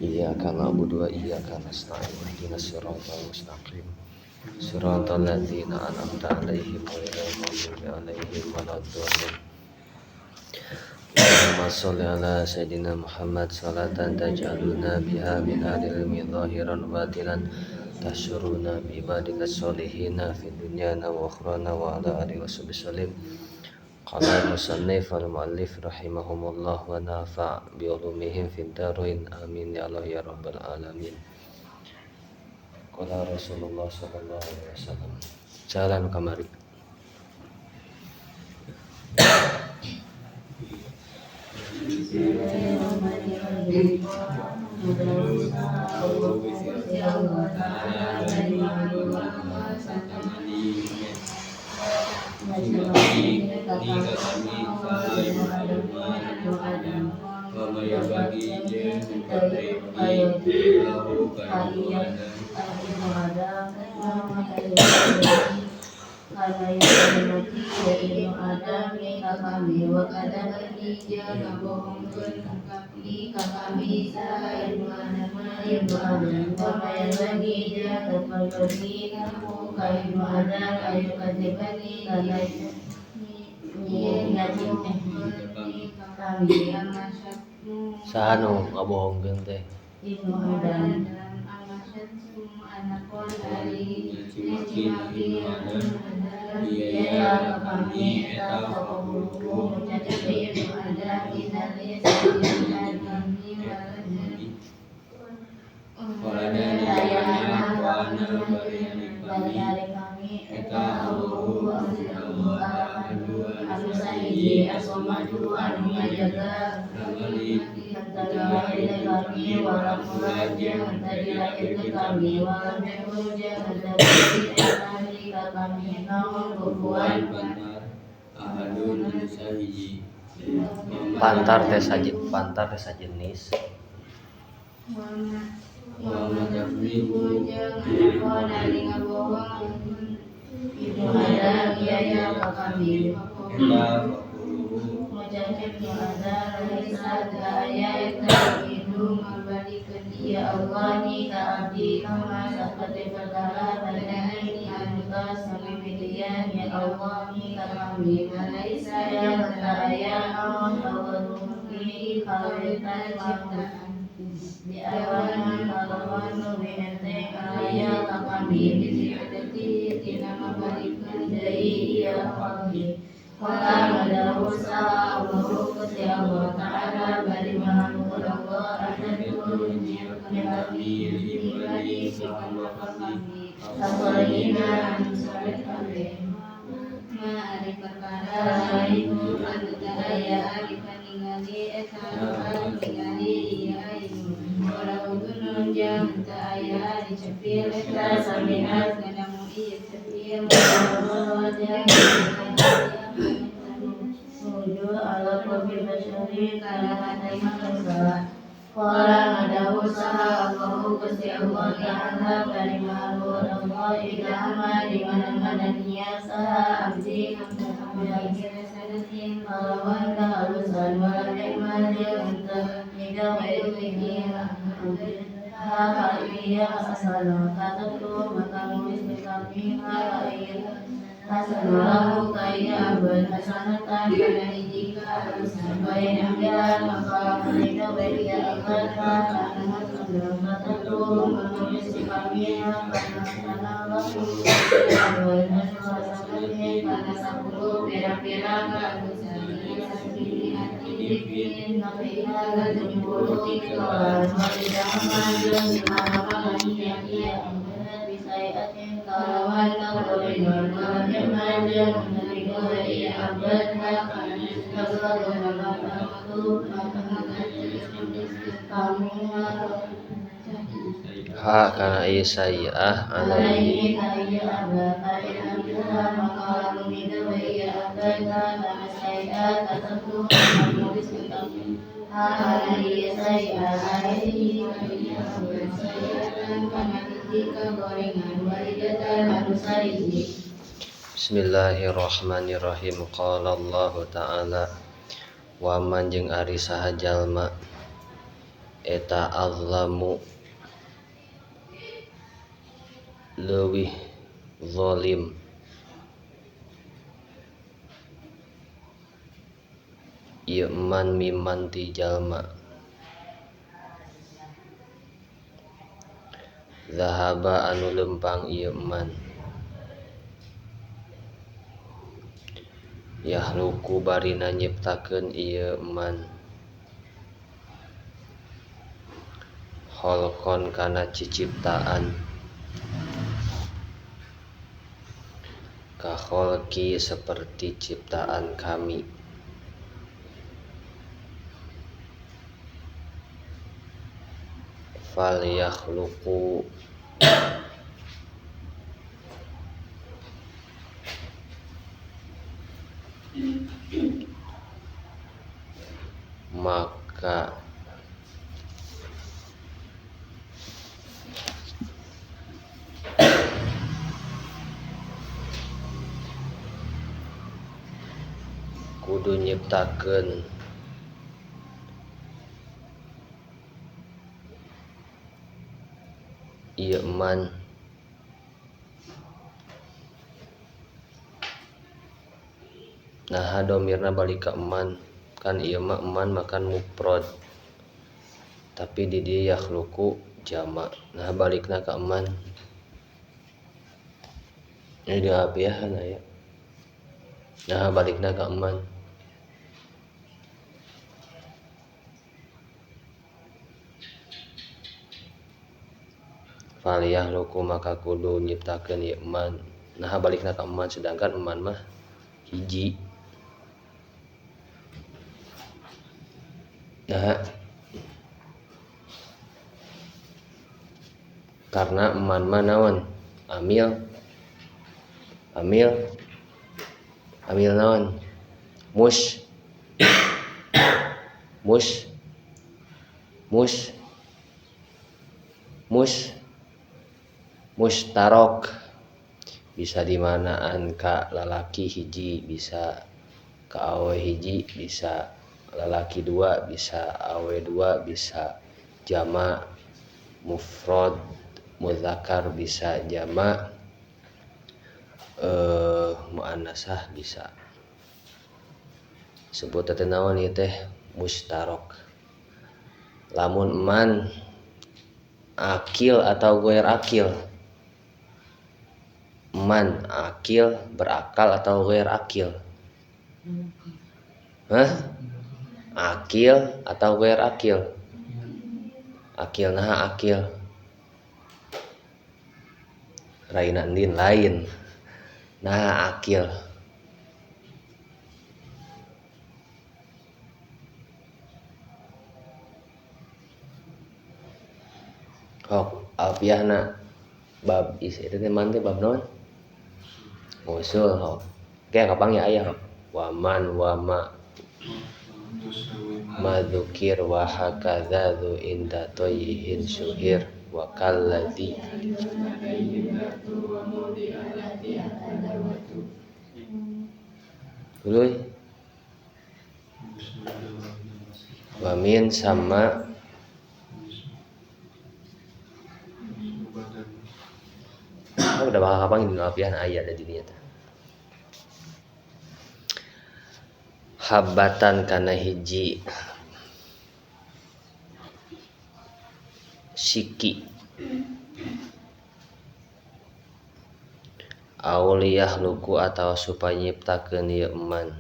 Iyyaka na'budu wa iyyaka nasta'in. Ihdinas siratal mustaqim. Siratal ladzina an'amta 'alaihim ghairil maghdubi 'alaihim waladdallin. Allahumma sholli ala sayyidina Muhammad salatan taj'aluna biha min ahlil ilmi zahiran wa batinan tahsyuruna bi ibadikas sholihina fid dunyana wa ukhrana wa ala alihi washabihi. Qala al-musannif wal mu'allif rahimahumullah wa nafa' bi ulumihim fid dharain amin ya Allah ya rabbal alamin. Qala Rasulullah sallallahu alaihi wasallam. Jalan kamari. Saha nu ngabohongkeun teh? Ibnu Adam. Pantar teh pantar teh sajenis. Ha kana ieu sayyi'ah alaihi Bismillahirrahmanirrahim. Qala Allah Ta'ala wa man jeung ari saha jalma Eta azlamu leuwih zalim ieu man miman ti jalma zahaba anu lempang ieu man yahluku barina nyiptakeun ieu man kholqon kana ciciptaan ka kholqi seperti ciptaan kami fal yakhluqu maka kudu nyiptakeun ieu man naha domirna balik ka eman kan ieu mah eman makan mufrad tapi di dieu yakhluqu jama nah balikna ka eman ini di alfiahan aya nah balikna ka eman fal yakhluqu maka kudu nyiptakeun ieu eman nah balikna ka eman sedangkan eman mah hiji nah karena eman mah naon amil amil amil naon mus mus mus mus mustarok bisa dimanaan ka lalaki hiji bisa ka awe hiji bisa lalaki dua bisa awe dua bisa jama mufrad muzakkar bisa jama muannasah bisa sebut teh naon ieu teh mustarok lamun man akil atau ghair akil man akil berakal atau ghair akil hah akil atau ghair akil akil nah akil raina endin lain nah akil hok alfiahna bab is itu teh man teh bab naon usul hok kayak kapang ya aya hok waman wama madzukir wa hakadza dzu inda tayyihin syuhir wa kalladzi tuluy wa min sama oh, udah bakal kapan di alfiah aya ada di dinya teh habatan kana hiji siki auliyah luku atawa supaya nyiptakeun ieu eman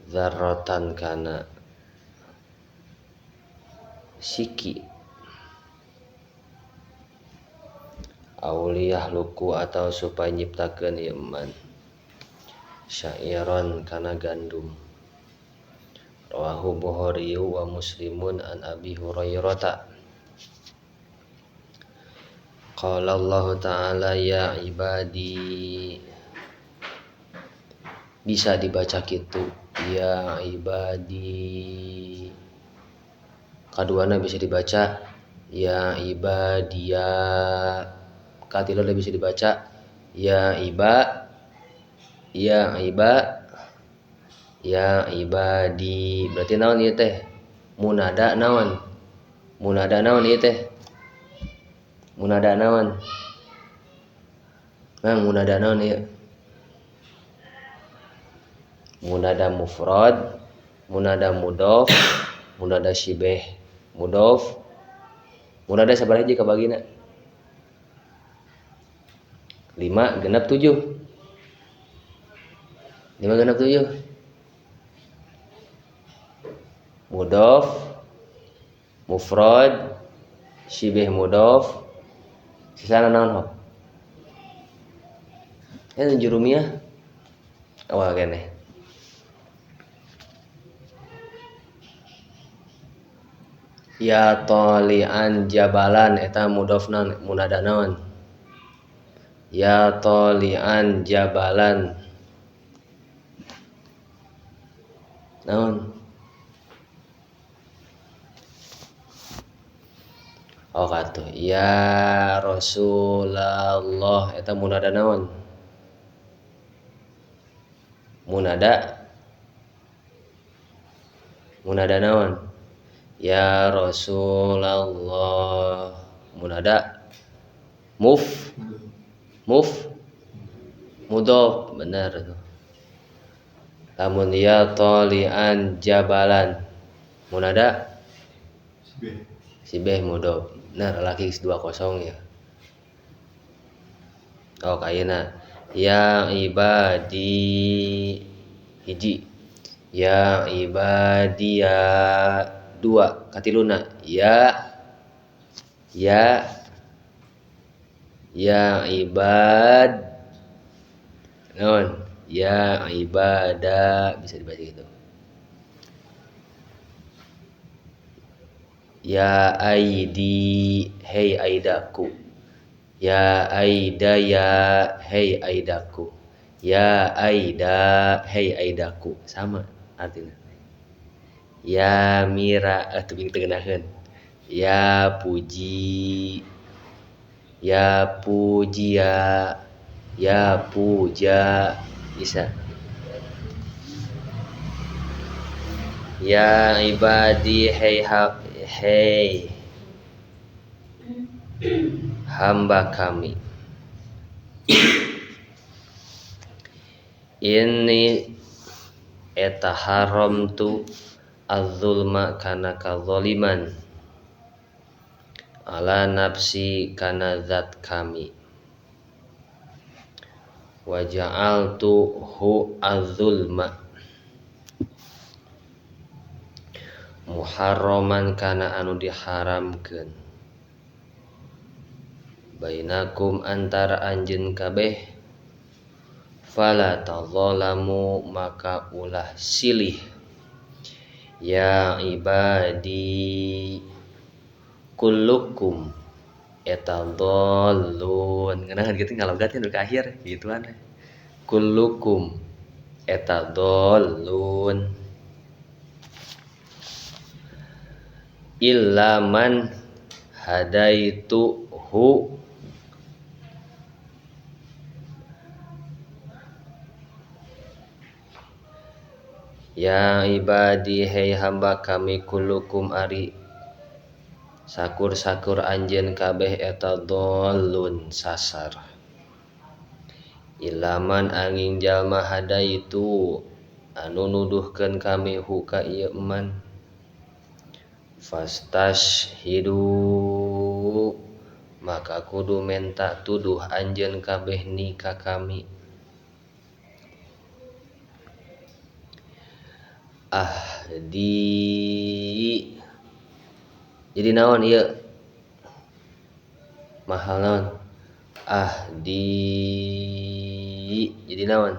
dzarratan kana siki auliyah luku atau supaya nyiptakeun ieu eman syairon kana gandum rawahu Bukhari wa Muslimun an Abi Hurairah qala Allah ta'ala ya ibadi bisa dibaca kitu ya ibadi kaduana bisa dibaca ya ibadia katilu bisa dibaca ya iba ya iba ya ibadi berarti naon ieu teh Munada naon? Munada naon ieu teh? Munada naon? Mang munada naon ieu? Munada mufrad, munada mudhof, munada syibeh mudhof. Munada sabaraha hiji kabagina? 5 genep 7. 5 genep 7. Mudhof, mufrad, syibeh mudhof, sisana naon hok? Eta jurumiyah awal keneh. Ya tali'an jabalan eta mudhofna munada naon? Ya tali'an jabalan naon? Oh katuh ya Rasulullah eta munada naon? Munada munada naon? Ya Rasulullah munada muf muf mudhof benar tuh. Lamun ya tali'an jabalan munada sibeh mudhof. Nah laki 20 ya. Oh ayeuna ya ibadi hiji, ya ibadiya dua, katiluna ya ya ya ibad naon ya ibada bisa dibaca gitu. Ya aidi hei aidaku, ya aida ya hei aidaku, ya aida hei aidaku, sama artinya. Ya mira teu geunaheun. Ya puji, ya pujia, ya puja bisa. Ya ibadi hei hei hamba kami. Ini eta haramtu az-zulma kana kazaliman ala nafsi kana zat kami. Wa ja'altu hu az-zulma muharraman kana anu diharamkeun bainakum antara anjeun kabeh fala tadzalamu maka ulah silih. Ya ibadi kullukum eta dhallun ngeunaheun kitu ngalogatkeun ke akhir gituan. Kullukum eta dhallun illa man hadaituhu ya ibadi hei hamba kami kullukum ari sakur-sakur anjeun kabeh eta dhallun sasar ilaman angin jalma hadaitu anu nuduhkeun kami hu ka ieu man fastashhidu maka kudu menta tuduh anjeun kabeh ni ka kami ahdi. Jadi naon ieu mahal naon ahdi jadi naon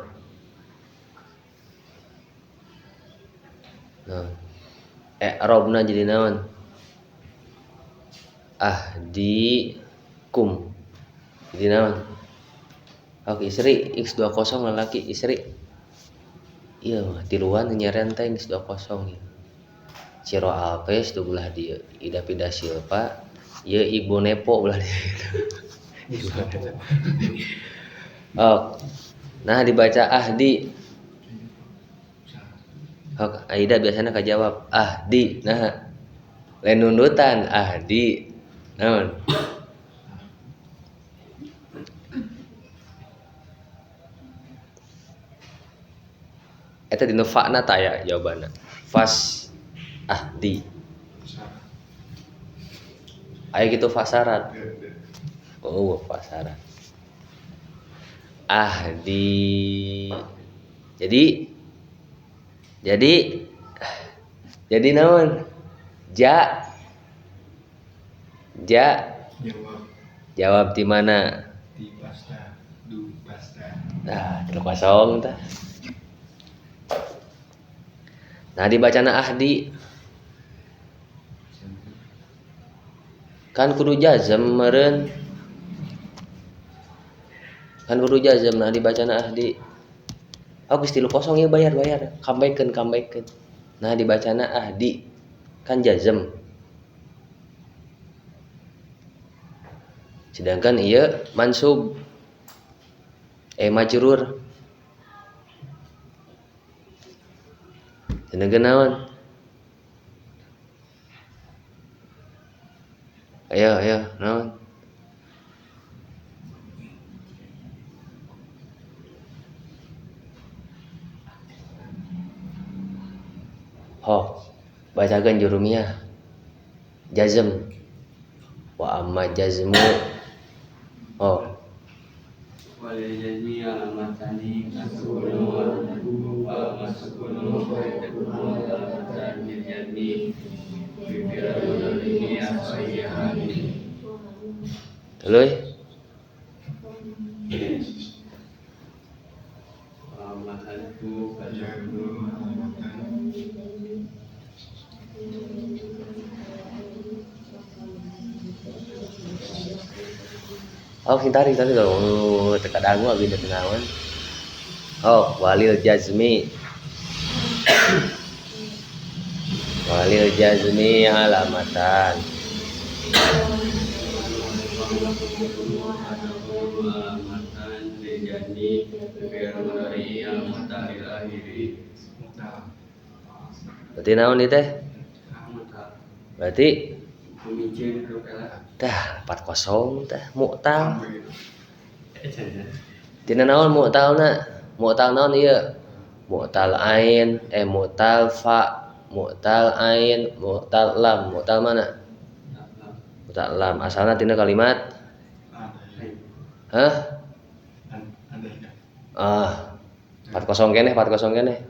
naon i'rabna jadi naon ahdi kum jadi naon. Oke istri x20 lalaki istri ieu mah tiluan nyeren teh x20 ieu. Ciro Alves tuh belah dia, Ida Pida Silva, ieu Ibu Nepo belah dia. Oh, nah dibaca ahdi. Oh, Aida biasanya kajawab ahdi. Nah, Lain nundutan ahdi naon? Eta dina fa'na taya jawabanna. Fas ahdi. Aya kitu fasarat. Oh, fasarat. Ahdi. Jadi jadi naon? Ja ja jawab. Jawab di mana? Di pasta, du pasta. Nah, 3-0 tah. Nah, dibacana ahdi. Kan kudu jazm meureun. Kan kudu jazm nah dibacana ahdi. Oh, geus 3-0 ya bayar. Kambaikeun. Nah, dibacana ahdi. Kan jazm. Sedangkan ieu mansub majrur. Sedangkan naon? Ayo naon? Ho, bacakeun jurumiyah. Jazm. Wa amma jazmu. Oh. Walil jazmi alamatani asukunu wa masukunu wa alamatan lil jazmi bi fi'lil asayhani. Tuluy. Wa mahalku faj'alhu Oh, tarik oh, teka dangu abdi teu naon. Oh, walil jazmi. Walil jazmi alamatan. Berarti naon ieu teh? Berarti tah 4-0 tah mu'tal. Tina naon mu'talna? Mu'tal naon ieu? Mu'tal ain, mu'tal fa, mu'tal ain, mu'tal lam. Mu'tal mana? Mu'tal lam. Asalna tina kalimat? Hah? Ah. 4-0 keneh, 4-0 keneh.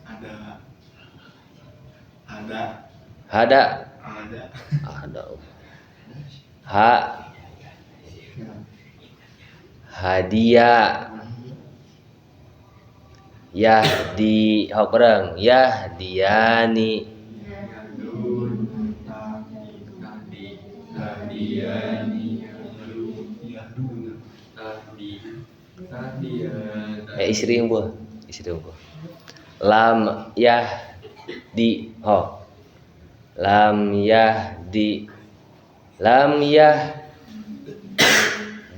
Ada. Ada. Hada. Ada. Ada. Ha. Hadiah. Yahdi hopreng yahdiani. Istri unggul, istri unggul. Lam yahdi ho. Lam yahdi. Lam yah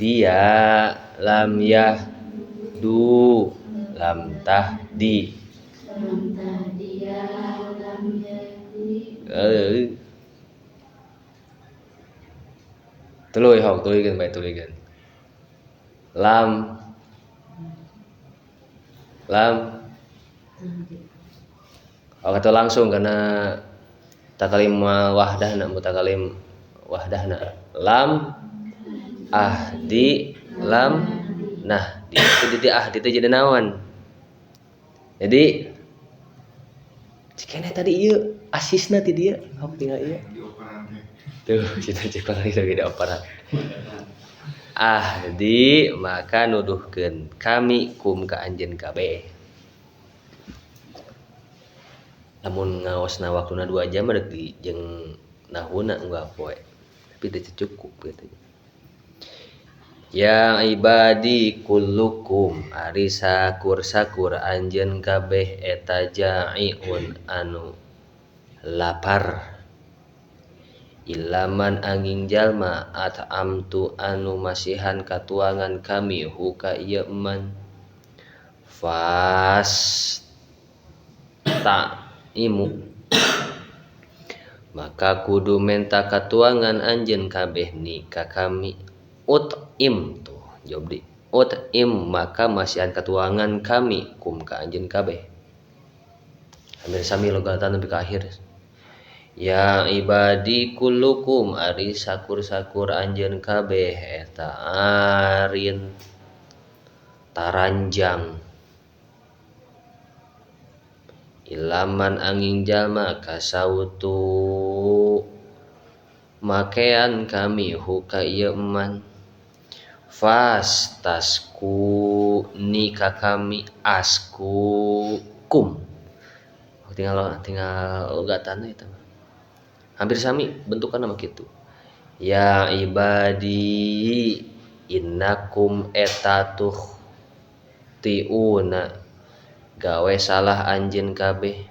dia, lam yahdu, lam tahdi. Lam tahdiya, lam yahdi. Tuluy hok, tuluykeun bae tuluykeun. Lam lam. Oh, atau langsung karena takalim wahdahna, mutakalim wahdahna. Lam ahdi lam nah di itu jadi ahdi itu jadi naon. Jadi cikene tadi ieu asisna ti dieu hok tinggal ieu tuh cita cek lagi di oparan ahdi maka nuduhkeun kami kum ka anjeun kabeh. Lamun ngaosna waktuna 2 jam rek di jeung nahuna unggal poe tapi teu cukup gitu. Ya ibadi kullukum ari sakur-sakur anjeun kabeh eta ja'iun anu lapar ilaman angin jalma at'amtu anu masihan katuangan kami huka ieu man fas ta imu Maka kudu menta katuangan anjeun kabeh ni ka kami ut'im tuh jawab di ut'im maka masihan katuangan kami kum ka anjeun kabeh. Hampir sami logatan nepi ka akhir. Ya ibadi kullukum ari sakur-sakur anjeun kabeh eta arin taranjang ilaman angin jalma kasautu makean kami huka ieu eman fastasku ni ka kami asku kum. Tinggal tinggal logatan eta mah. Hampir sami bentukan nama kitu. Ya ibadi innakum eta tuh tiuna gawe salah anjeun kabeh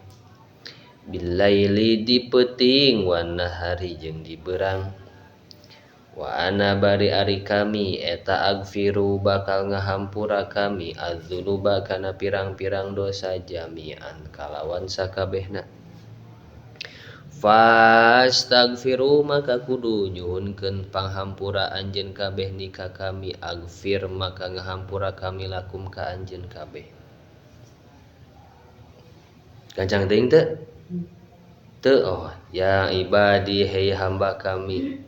bilaili di peuting wan nahari jeung di beurang wa ana bari ari kami eta agfiru bakal ngahampura kami adzunuba kana pirang-pirang dosa jami'an kalawan sakabehna fastaghfiru maka kudu nyuhunkeun panghampura anjeun kabeh ni ka kami agfir maka ngahampura kami lakum ka anjeun kabeh. Gancang teuing teu? Teu. Oh, ya ibadi hei hamba kami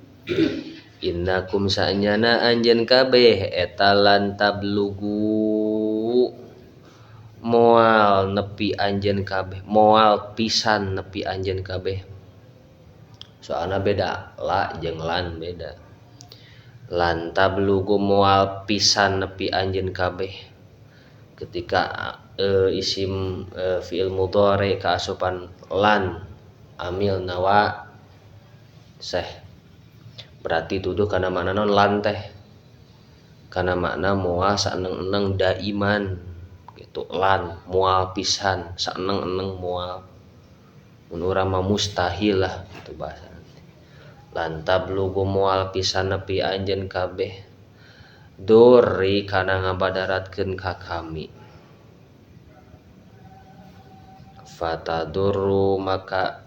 innakum sanyana anjeun kabeh eta lan tablugu moal nepi anjeun kabeh, moal pisan nepi anjeun kabeh. Soalna beda la jeung lan beda. Lan tablugu moal pisan nepi anjeun kabeh. Ketika isim fi'il mudhari kaasupan lan amil nawa seh berarti tuduh kana makna non lan teh kana makna moal saeneng-eneng daiman gitu lan moal pisan saeneng-eneng moal mun urang mah mustahil lah gitu bahasa lan tablugu moal pisan nepi anjeun kabeh duri kana ngabadaratkeun ka kami fatadurru maka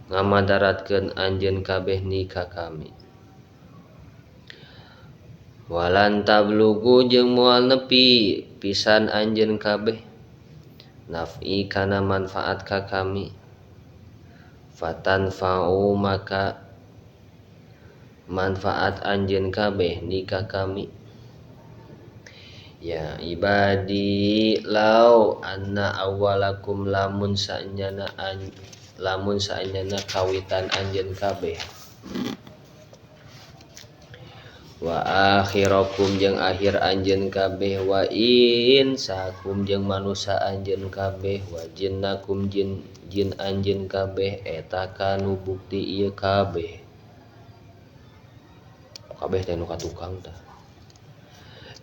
ngamadaratkeun anjeun kabeh ni ka kami walan tablugu jeung moal nepi pisan anjeun kabeh naf'i kana manfaat ka kami fatanfa'u maka manfaat anjeun kabeh ni ka kami. Ya ibadi lau anna awalakum lamun sanyana kawitan anjeun kabeh wa akhirakum jeung akhir anjeun kabeh wa insakum jeung manusa anjeun kabeh wa jinnakum jin jin anjeun kabeh eta kanu bukti ieu kabeh kabeh teh nu ka tukang tah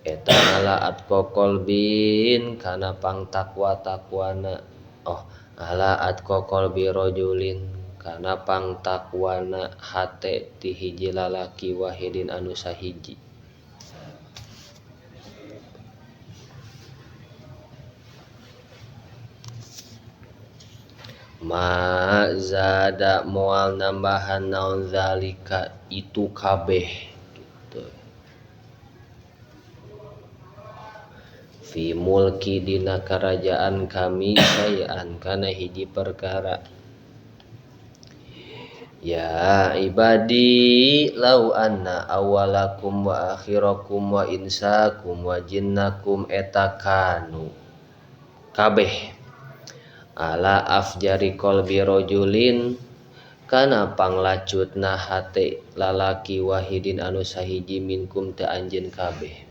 eta ala atqa qalbin kana pangtakwa takwana oh ala atqa qalbi rajulin kana pangtakwana hate ti hiji lalaki wahidin anu sahiji ma zada moal nambahan naon zalika itu kabeh gitu. Fi mulki dina karajaan kami sayan kana hiji perkara. Ya ibadi lau anna awalakum wa akhirakum wa insakum wa jinnakum eta kanu kabeh ala afjari qalbi rajulin kana panglacutna hate lalaki wahidin anu sahiji minkum teu anjeun kabeh.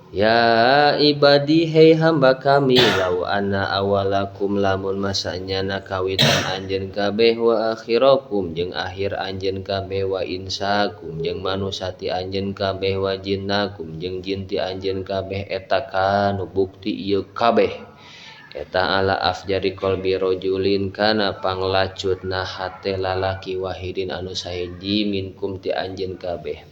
Ya ibadi hei hamba kami lau anna awalakum lamun masanyana kawitan anjeun kabeh wa akhirakum jeung akhir anjeun kabeh wa insakum jeung manusa ti anjeun kabeh wa jinnakum jeung jin ti anjeun kabeh eta kanu bukti ieu kabeh eta ala afjari qalbi rajulin kana panglacutna hate lalaki wahidin anu sahiji minkum ti anjeun kabeh.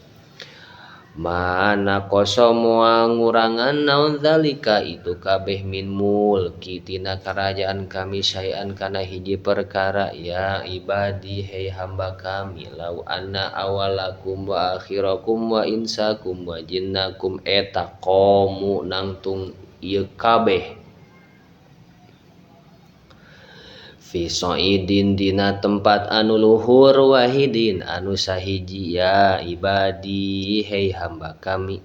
Mana koso moal ngurangan naon zalika itu kabeh min mulki tina karajaan kami syai'an kana hiji perkara ya ibadi hei hamba kami lau anna awalakum wa akhirakum wa insakum wa jinnakum eta qomu nangtung ieu kabeh fi sa'idin dina tempat anu luhur wahidin anu sahiji ya ibadi hei hamba kami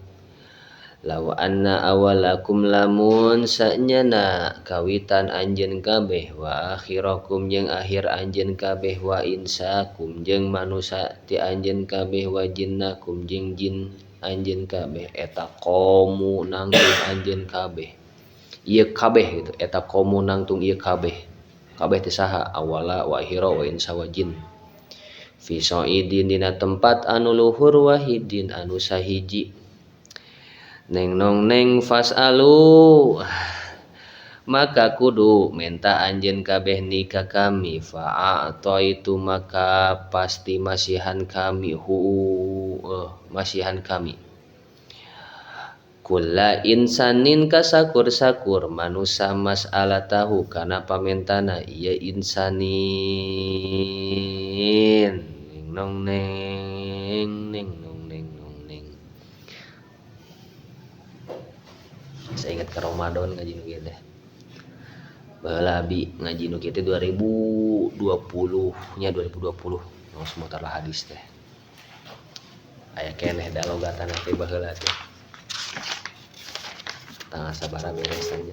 law anna awalakum lamun sanyana kawitan anjeun kabeh wa akhirakum jeung akhir anjeun kabeh wa insakum jeung manusa ti anjeun kabeh wa jinnakum jeung jin anjeun kabeh eta qomu nangtung anjeun kabeh ieu kabeh gitu eta qomu nangtung ieu kabeh kabeh teh saha awala wa akhira wa insa wa jin fi sa'idin dina tempat anu luhur wahidin anu sahiji neng nong neng fasalu maka kudu menta anjeun kabeh ni ka kami fa'ataitu maka pasti masihan kami masihan kami kulla insanin kasakur-sakur manusa mas'alatahu kana pamentana ieu insanin neng nong neng neng nong neng nong neng. Saya ingat ke Ramadan ngaji nu kieu teh. Baheula abi ngaji nu kieu teh 2020 nya 2020 geus mutar hadis teh. Aya keneh da logatana teh baheula teh. Tanggal sabaraha beres aja.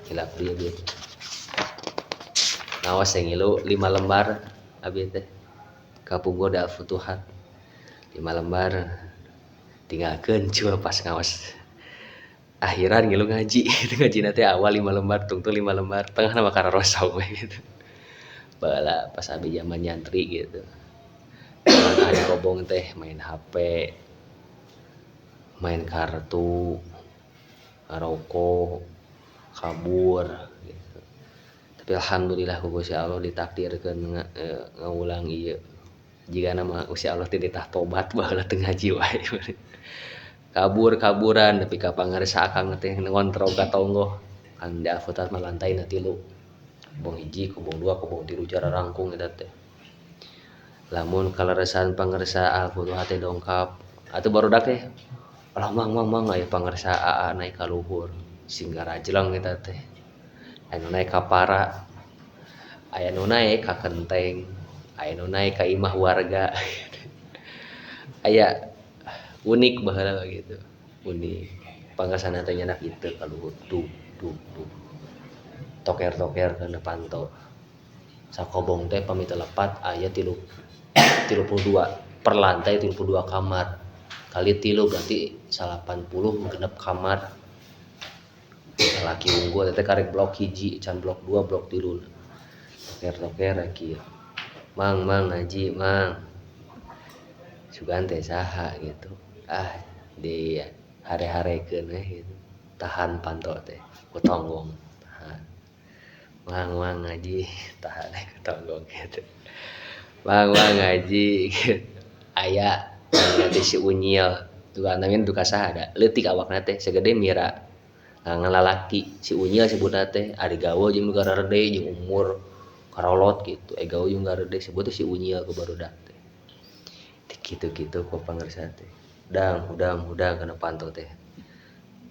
Hilap dia dia. Ngawas yang ngilu 5 lembar abi teh. Kapungkur da Al-Futuhat 5 lembar tinggalkeun cuma pas ngawas akhiran ngilu ngaji. Itu ngaji teh awal 5 lembar tungtung 5 lembar tengah nama kararosong we gitu. Baheula pas abi zaman nyantri gitu. Zaman kobong teh main HP, main kartu, ngarokok, kabur gitu. Tapi alhamdulillah ku Gusti Allah ditakdirkeun ngaulang ieu. Jigana mah Gusti Allah teh ditah tobat baheula teu ngaji wae. Kabur-kaburan tapi ka pangarsa akang teh ngontrol ka tonggoh. Kan di Al-Futuhat mah lantaina 3. Kobong 1, kobong 2, kobong 3 cara rangkung eta teh. Lamun kaleresan pangarsa Al-Futuhat teh dongkap atuh barudak teh alah mang mang mang aya pangarsa AA naik ka luhur singga rajleng eta teh. Aya nu naik ka para, aya nu naik ka kenteng, aya nu naik ka imah warga. Aya unik baheula gitu. Unik. Pangarsana teh nyanak ieu ka luhur dug dug dug. Toker-toker kana panto. Sakobong teh pami teu lepat aya 32 per lantai 32 kamar. Kali 3 berarti 80 genep kamar. Laki unggul teh karek blok 1 can blok 2 blok 3. Toker-toker kieu. Mang mang ngaji mang. Sugan teh saha gitu. Ah di hare-harekeun we gitu. Tahan panto teh ku tonggong. Tahan. Mang mang ngaji tahan ku tonggong gitu. Mang mang ngaji gitu. Aya nanti si Unyil tukang nangin duka saha da leutik awakna teh segede mira ngalalaki si Unyil sebutna teh ari gaul jeung nu garede jeung umur karolot gitu gaul jeung garede sebutna si Unyil ku barudak teh kitu-kitu ku pangarsa teh dang hudang hudang kana panto teh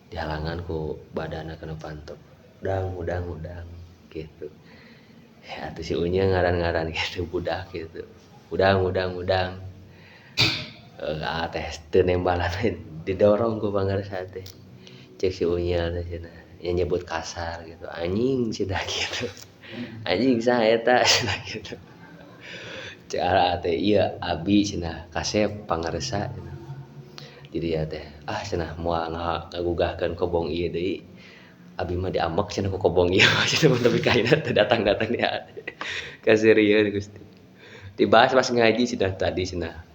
dihalangan ku badana kana panto dang hudang hudang gitu ya atuh si Unyil ngaran-ngaran gitu budak gitu hudang hudang hudang teh teu nembalan didorong ku pangarsa teh cek si Unyil teh cenah nya nyebut kasar gitu anjing cenah gitu anjing saha eta cenah gitu cek ara teh ieu abi cenah kasep pangarsa cenah jadi ya teh ah cenah moal ngagugahkeun kobong ieu deui abi mah diamek cenah ku kobong ieu cenah tapi kaina teh datang-datang dia kasirieun Gusti dibahas pas ngaji cenah tadi cenah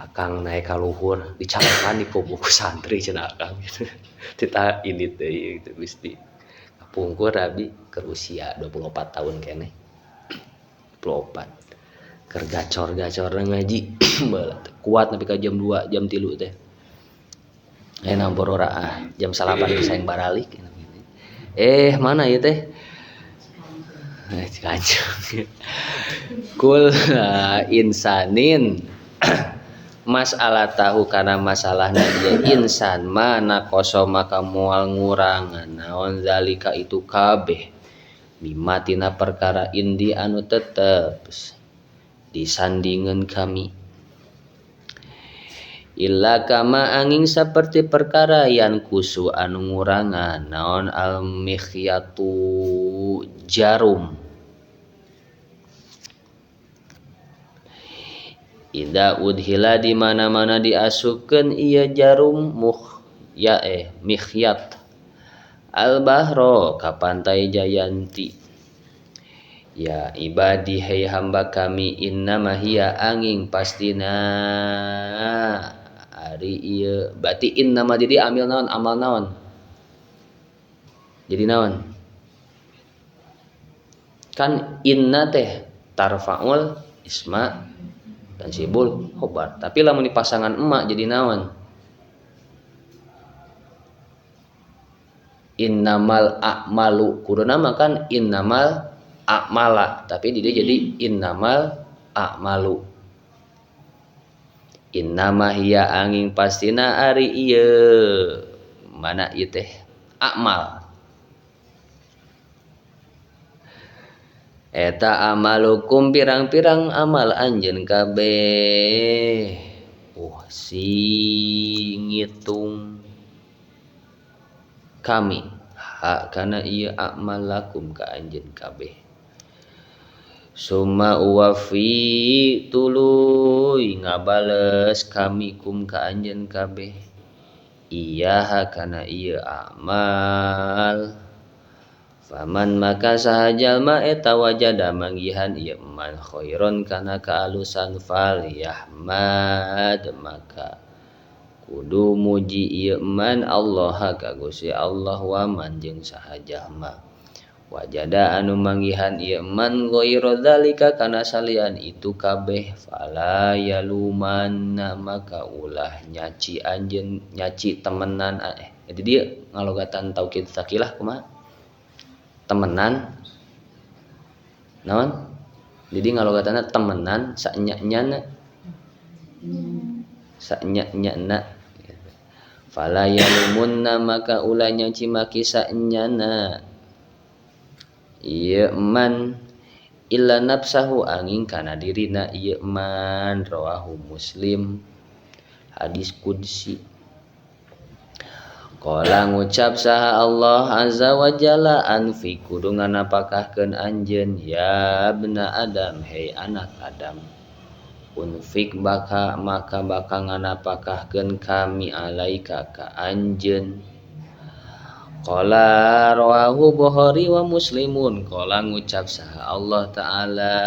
akang naik ka luhur dicalekan di kubu santri cenah akang gitu. Tita ini teh gitu Gusti. Kapungkur abi keur usia 24 tahun keneh. 24. Keur gacor-gacor ngaji kuat nepi ka jam 2 jam 3 teh. Ayeuna borora ah jam 9 geus hayang baralik. Mana ieu teh? Kancung. Kul insanin masalah tahu karena masalahna dia insan mana koso maka moal ngurangan naon zalika itu kabeh mimatina perkara indi anu tetep disandingan kami illa kama angin seperti perkara yang kusu anu ngurangan naon al mikhyatu jarum Ida udhila di mana-mana diasupkeun ieu jarum mikhyat al bahro ka pantai Jayanti. Ya ibadi hei hamba kami innama hiya angin pastina ari ieu berarti innama jadi amil naon amal naon jadi naon kan inna teh tarfaul isma dan sibul khobar tapi lamun dipasangan emak jadi naon innamal a'malu kuduna mah kan innamal a'mala tapi dia jadi innamal a'malu innama hiya angin pastina ari ieu mana ieu teh a'mal eta amalukum pirang-pirang amal anjeun kabeh sing ngitung kami hak kana ieu amal lakum ka anjeun kabeh summa uwafi tuluy ngabales kami kum ka anjeun kabeh iya kana ieu amal faman maka saha jalma eta wajada manggihan ieu man khairon kana kaalusan fal yahmad maka kudu muji ieu man Allah ka Gusti Allah wa man jeung saha jalma wajada anu manggihan ieu man ghairu dzalika kana salian itu kabeh fala yalumanna maka ulah nyaci anjeun nyaci temenan jadi dia ngalogatan taukid sakilah kumaha temenan naon jadi ngalogatana temenan saenya-nyana saenya-nyana fala yalumunna maka ulah nyaci maki saenyana ieu man illa nafsahu angin kana dirina ieu man rawahu Muslim hadis qudsi. Qala ngucap saha Allah azza wa jalla anfi kudu nganapakahkeun anjeun ya bna Adam hei anak Adam unfik baka maka bakal nganapakahkeun kami alaika ka anjeun. Qala rawahu Bukhari wa Muslimun. Qala ngucap saha Allah taala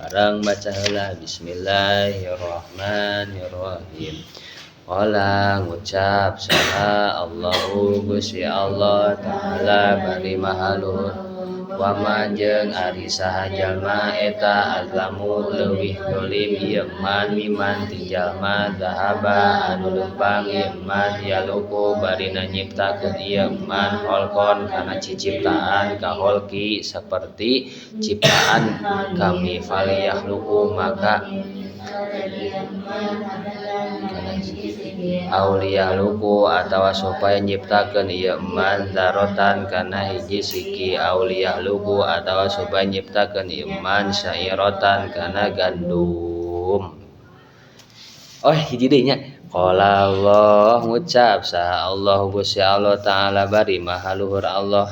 barang baca heula bismillahirrahmanirrahim. Qala ngucap saha Allahu Gusti Allah taala bari maha luhur wa man jeung ari saha jalma eta azlamu leuwih zalim ieu man miman ti jalma zahaba anu lempang ieu man yaluku barina nyiptakeun ieu man holkon kana ciciptaan ka holki saperti ciptaan kami faliyahluku maka auliya luku atawa supaya nyiptakeun ieu man zarotan kana hiji siki auliya luku atawa supaya nyiptakeun ieu man syairotan kana gandum. Oh hiji deui nya. Qala Allah ngucap saha Allah Gusti Allah taala bari maha luhur Allah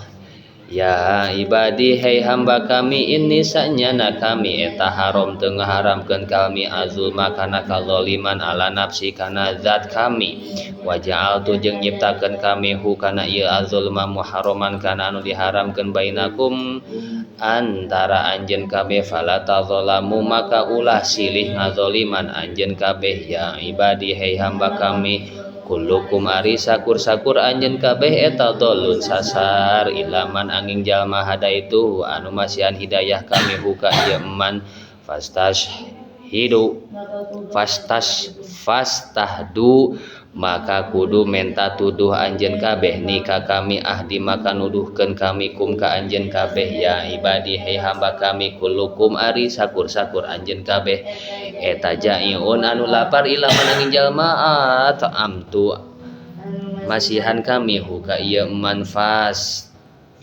ya ibadi hei hamba kami ini sanyana kami eta haram teu ngaharamkeun kami azulma kana kazaliman ala nafsi kana zat kami wa ja'altu jeung nyiptakeun kami hu kana ieu azulma muharraman kana anu diharamkeun bainakum antara anjeun kabeh fala tazalamu maka ulah silih ngazaliman anjeun kabeh ya ibadi hei hamba kami Kullukum ari sakur-sakur anjeun kabeh eta dolun sasar ilaman angin jalma hadaitu anu masihan hidayah kami huka ieu eman fastas hidu fastas fastahdu maka kudu menta tuduh anjeun kabeh nika kami ahdi maka nuduhkeun kami kum ka anjeun kabeh ya ibadi hei hamba kami kullukum ari sakur-sakur anjeun kabeh eta jaiun anu lapar ilaman angin jalma at'amtu masihan kami huka ieu man fas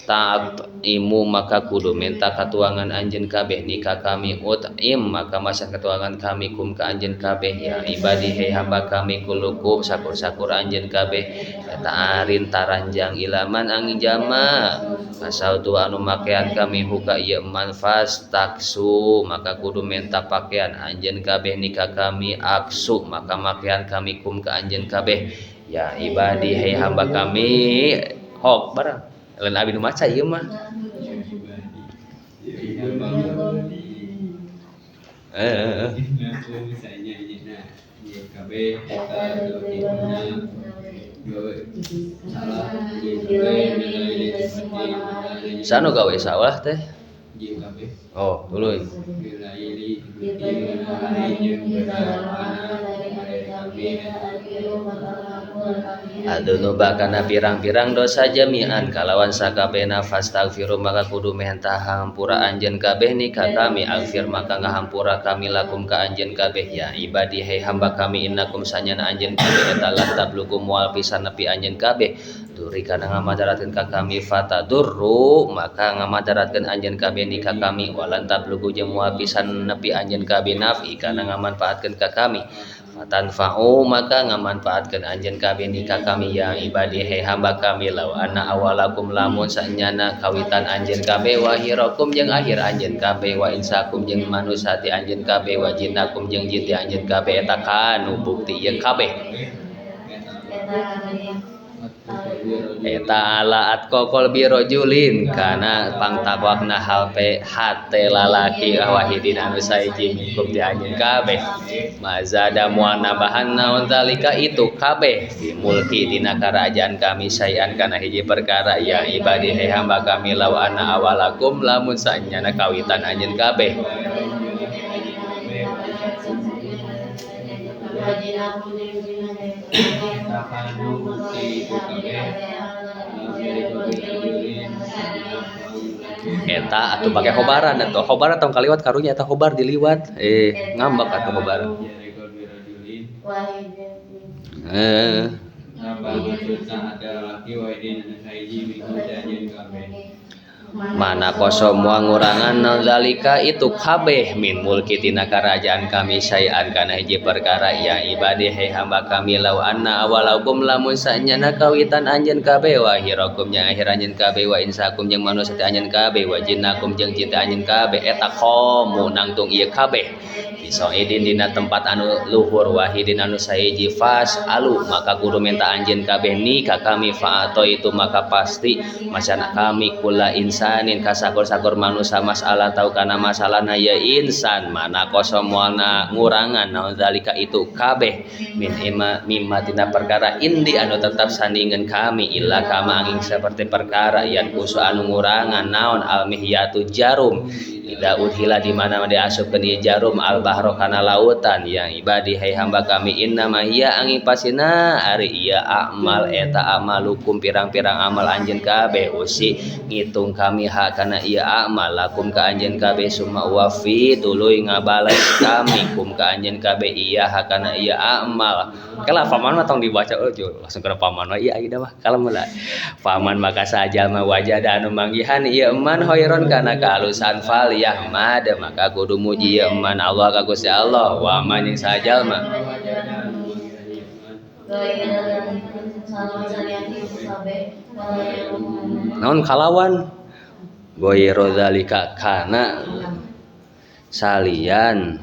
ta'at imu maka kudu minta katuangan anjeun kabeh nika kami ut'im maka masa katuangan kami kum ka anjeun kabeh ya ibadi hei hamba kami kulukum sakur-sakur anjeun kabeh eta arin taranjang ilaman angin jama asal tu anu makean kami huka ieu man fas taksu maka kudu minta pakaian anjeun kabeh nika kami aksu maka makean kami kum ka anjeun kabeh ya ibadi hei hamba kami hok barang lain abi nu maca ieu mah sanu gawe sawah teh oh tuluy Adunuba kana pirang-pirang dosa jami'an kalawan sakabehna fastaghfiru maka kudu menta hampura anjeun kabeh nika kami aghfir maka ngahampura kami lakum ka anjeun kabeh ya ibadi hei hamba kami innakum sanyana anjeun kabeh eta lan tablugu moal pisan nepi anjeun kabeh duri kana ngamadaratkeun ka kami fatadurru maka ngamadaratkeun anjeun kabeh nika kami walan tablugu jeung moal pisan nepi anjeun kabeh nafi kana ngamanfaatkeun ka kami tanfa'u maka ngamanfaatkeun anjeun kabeh nika kami yang ibadi hei hamba kami law anna awalakum lamun sanyana kawitan anjeun kabeh wa akhirakum jeung akhir anjeun kabeh wa insakum jeung manusia ti anjeun kabeh wa jinnakum jeung jin ti anjeun kabeh eta kanu bukti ieu kabeh eta ala atqaqal bi rajulin kana pangtakwakna halpe hate lalaki wahidin anu saiji minkum ti anjeun kabeh mazada moal nambahan naon zalika itu kabeh fi mulki dina karajaan kami sayan kana hiji perkara ya ibadi hei hamba kami law anna awalakum lamun sanyana kawitan anjeun kabeh eta atuh pake hobaran atuh hobaran tong kaliwat karunya eta hobar diliwat ngambek atuh hobar mana koso moal ngurangan naon zalika itu kabeh min mulki tina karajaan kami sayan kana hiji perkara ya ibadi hei hamba kami law anna awalakum lamun sanyana kawitan anjeun kabeh wa akhirakum jeung akhir anjeun kabeh wa insakum jeung manusia ti anjeun kabeh wa jinnakum jeung jin ti anjeun kabeh eta qamu nangtung ieu kabeh bisaidin dina tempat anu luhur wahidin anu sahiji fas alu maka kudu minta anjeun kabeh ni ka kami fa'ato itu maka pasti masana kami kula insanin kasakur-sakur manusia masalah tau kana masalahna ya insan mana koso moalna ngurangan naon zalika itu kabeh min ima mimma tina perkara indi anu tetap sandingan kami illa kama angin seperti perkara yan kusu anu ngurangan naon almihyatu jarum ida udhila di mana diasupkeun ieu jarum al bahro kana lautan yang ibadi hei hamba kami inna ma hiya angin pasina ari ieu amal eta amalukum pirang-pirang amal anjeun kabeh usi ngitung kami ha kana ieu amal lakum ka anjeun kabeh summa wafi tuluy ngabales kami kum ka anjeun kabeh iya ha kana ieu amal kala paman mah tong dibaca euy langsung kana paman mah ieu ayeuna mah kalem heula paman maka sajalma wajada anu manggihan ieu man khairon kana kaalusan fal yahmad maka kudu muji ieu man Allah ka Gusti Allah wa man jeung sajalma naon kalawan ghairu zalika kana salian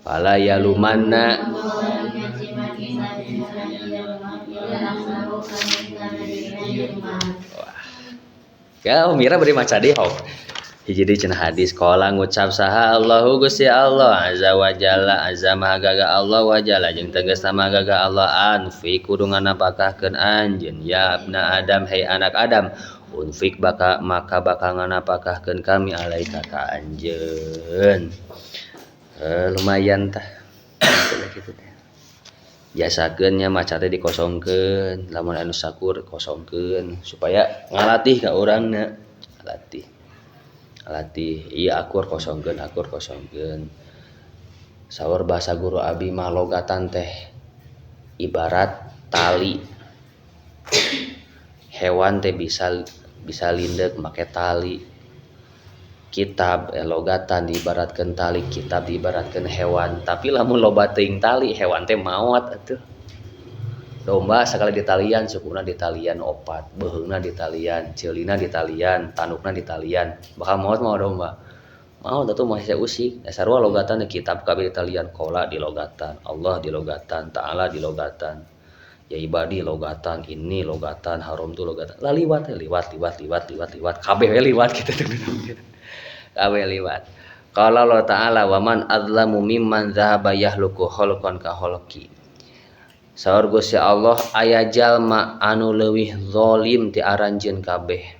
fala yalumanna wah ya Mira beri maca deui hok Hiji deui cenah hadis qala ngucap saha Allahu Gusti Allah azza wa jalla azza maha gagah Allah wa jalla jeung tegasna maha gagah Allah anfik kudu nganapakahkeun anjeun ya abna Adam hei anak Adam unfik baka maka bakal nganapakahkeun kami alaika ka anjeun. Lumayan tah kitu teh. Biasakeun nya maca teh dikosongkeun lamun anu sakur kosongkeun supaya ngalatih ka urangna latih. Latih iya akur kosongkeun akur kosongkeun. Saur bahasa guru abi mah logatan teh ibarat tali. Hewan teh bisa lindek make tali. Kitab logatan diibaratkeun tali, kitab diibaratkeun hewan. Tapi lamun loba teuing tali, hewan teh maot atuh. Domba sakali ditalian, sukuna ditalian opat, beuheungna ditalian, ceulina ditalian, tandukna ditalian. Bakal maot mah domba. Maot atuh masih usik. Sarua logatan kitab kabeh ditalian, qala dilogatan, Allah dilogatan, ta'ala dilogatan. Ya ibadi logatan, ini logatan, haram tu logatan. Lah liwat liwat liwat liwat liwat liwat kabeh we liwat kitu teh. Kabeh liwat. Qala Allah Ta'ala wa man adzlamu mimman dzahaba yahluku khalqan ka khalqi. Saur Gusti Allah aya jalma anu leuwih zalim ti aranjeun kabeh.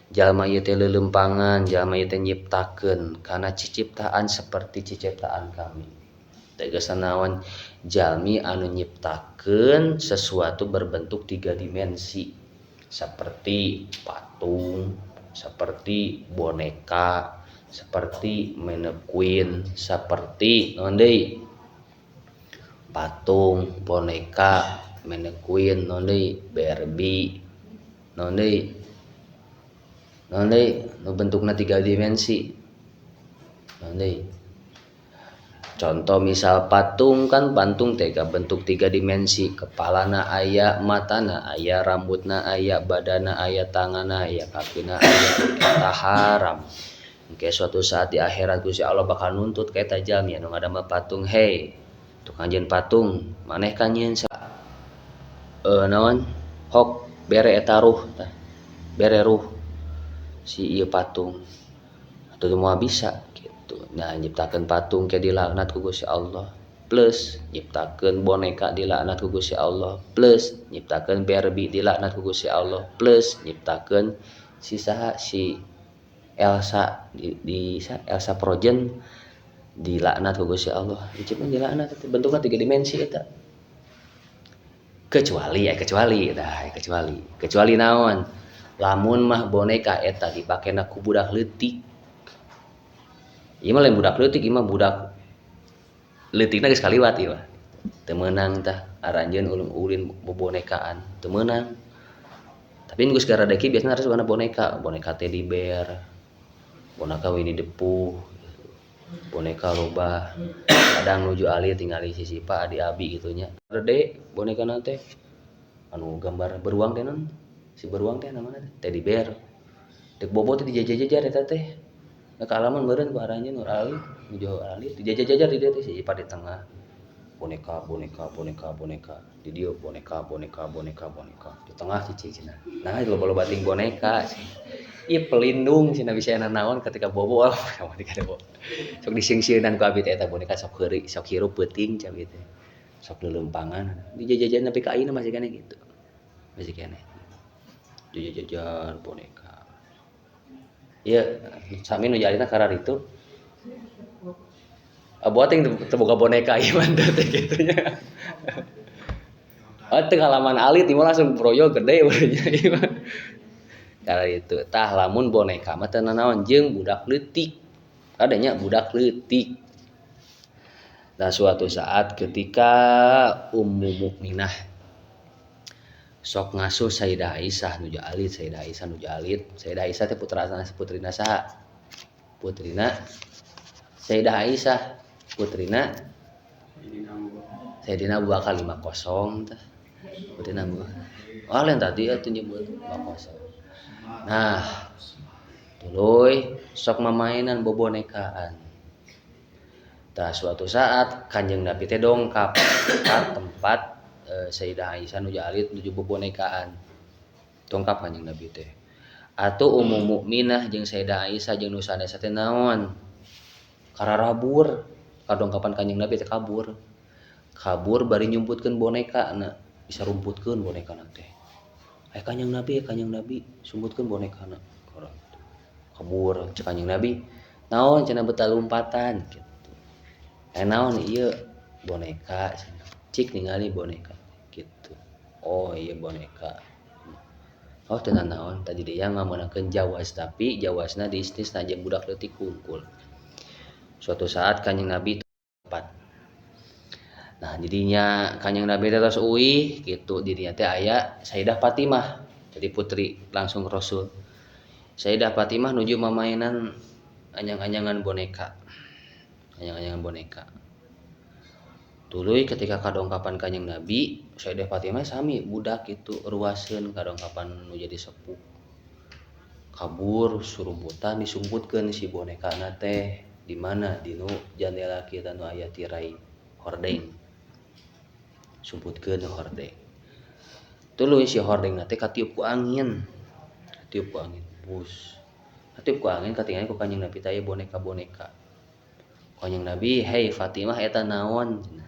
Jalma ieu teh leuleumpangan, jalma ieu teh nyiptakeun kana ciciptaan seperti ciciptaan kami. Tegasna naon? Jalmi anu nyiptakeun sesuatu berbentuk tiga dimensi seperti patung, seperti boneka, seperti manequin, seperti naon deui? Patung, boneka, manequin, naon deui? Barbie, naon deui? Naon deui? Nu bentukna tiga dimensi. Naon deui? Contoh misal patung kan patung teh bentuk tiga dimensi, kepalana aya, matana aya, rambutna aya, badana aya, tanganna aya, kakina aya, eta haram. Engke suatu saat di akhirat Gusti Allah bakal nuntut ka eta jalmi anu ngadamel patung, hei tukang jieun patung, maneh kan nyieun naon? Hok bere eta ruh tah. Bere ruh si ieu patung. Atuh moal bisa gitu. Nah, nyiptakeun patung ke dilaknat ku Gusti Allah. Plus nyiptakeun boneka dilaknat ku Gusti Allah. Plus nyiptakeun Barbie dilaknat ku Gusti Allah. Plus nyiptakeun si saha si Elsa di Elsa Frozen dilaknat ku Gusti Allah. Diciptakeun dilaknat bentukna tiga dimensi eta. Kecuali kecuali tah kecuali. Kecuali naon? Lamun mah boneka eta dipakena ku budak leutik. Ieu mah lain budak leutik, ieu mah budak leutikna geus kaliwat ieu mah. Teu meunang tah aranjeun ulin bobonekaan, teu meunang. Tapi geus garadeki biasana harus warna boneka, boneka teddy bear, boneka Winnie the Pooh, boneka loba. Kadang nuju alit tingali si Sipa adi abi kitu nya. Gede bonekana teh anu gambar beruang teh naon? Si beruang teh namana teh teddy bear. Dek bobo teh dijajar-jajar eta teh. Nah, kaalaman meureun ku aranjeun nur alit, nuju alit dijajar-jajar di dieu teh si Ipa di tengah. Boneka, boneka, boneka, boneka. Di dieu boneka, boneka, boneka, boneka. Di tengah cicing cenah. Nah, loba-loba ting boneka. Ieu pelindung cenah bisa naon ketika bobo ketika bobo. Sok disieun-sieunan ku abi teh eta boneka sok heuri, sok hirup peuting ca abi teh. Sok leuleumpangan. Dijajar-jajar nepi ka ayeuna masih keneh gitu. Masih keneh. Dijajar-jajar boneka. Ieu sami nu jalina kararitu. Aboa teh teu boga boneka ieu mah teh kitu nya. Oh teu ngalaman alit ieu mah langsung proyo gede urangnya ieu mah. Kararitu tah lamun boneka mah teu nanaon jeung budak leutik. Adanya budak leutik. Nah suatu saat ketika Ummu Mukminah sok ngasuh Sayyidah Aisyah nuju alit, Sayyidah Aisyah nuju alit. Sayyidah Aisyah teh putrana putrina saha? Putrina Sayyidah Aisyah, putrina Sayyidina Abu Bakar 5-0 tah. Putrina Abu Bakar. Oh, lain tadi atuh nyebut 5-0. Nah, tuluy sok mamainan bobonekaan. Tah suatu saat Kanjeng Nabi teh dongkap ka tempat Sayyidah Aisyah nuju alit nuju bobonekaan. Dongkap Kanjeng Nabi teh. Atuh Ummu Mukminah jeung Sayyidah Aisyah jeung nu sanes teh naon? Kararabur kadongkapan Kanjeng Nabi teh kabur. Kabur bari nyumputkeun bonekana, bisa rumputkeun bonekana teh. Aya Kanjeng Nabi, Kanjeng Nabi sumputkeun bonekana. Kabur cek Kanjeng Nabi. Naon cenah beta lompatan gitu. Aya naon ieu boneka cik ningali boneka gitu. Oh iya boneka. Oh teu naon tadi dia ngameunangkeun jawas tapi jawasna diistisna jeung budak leutik kungkul. Suatu saat Kanjeng Nabi tepat. Nah jadinya Kanjeng Nabi teh tos uih gitu dirinya teh aya Sayyidah Fatimah jadi putri langsung Rasul. Sayyidah Fatimah nuju mamainan anyang-anyangan boneka. Anyang-anyangan boneka. Tuluy ketika kadongkapan Kanjeng Nabi, Sayyidah Fatimah sami budak gitu ruaseun kadongkapan nu jadi sepuh. Kabur surumputan disumputkeun si bonekana teh di mana di nu jandela kita nu aya tirai hordeng. Sumputkeun hordeng. Tuluy si hordengna teh katiup ku angin. Katiup ku angin. Bus. Katiup ku angin katingali ku Kanjeng Nabi teh aya boneka-boneka. Kanjeng Nabi, "Hei Fatimah eta naon?" cenah.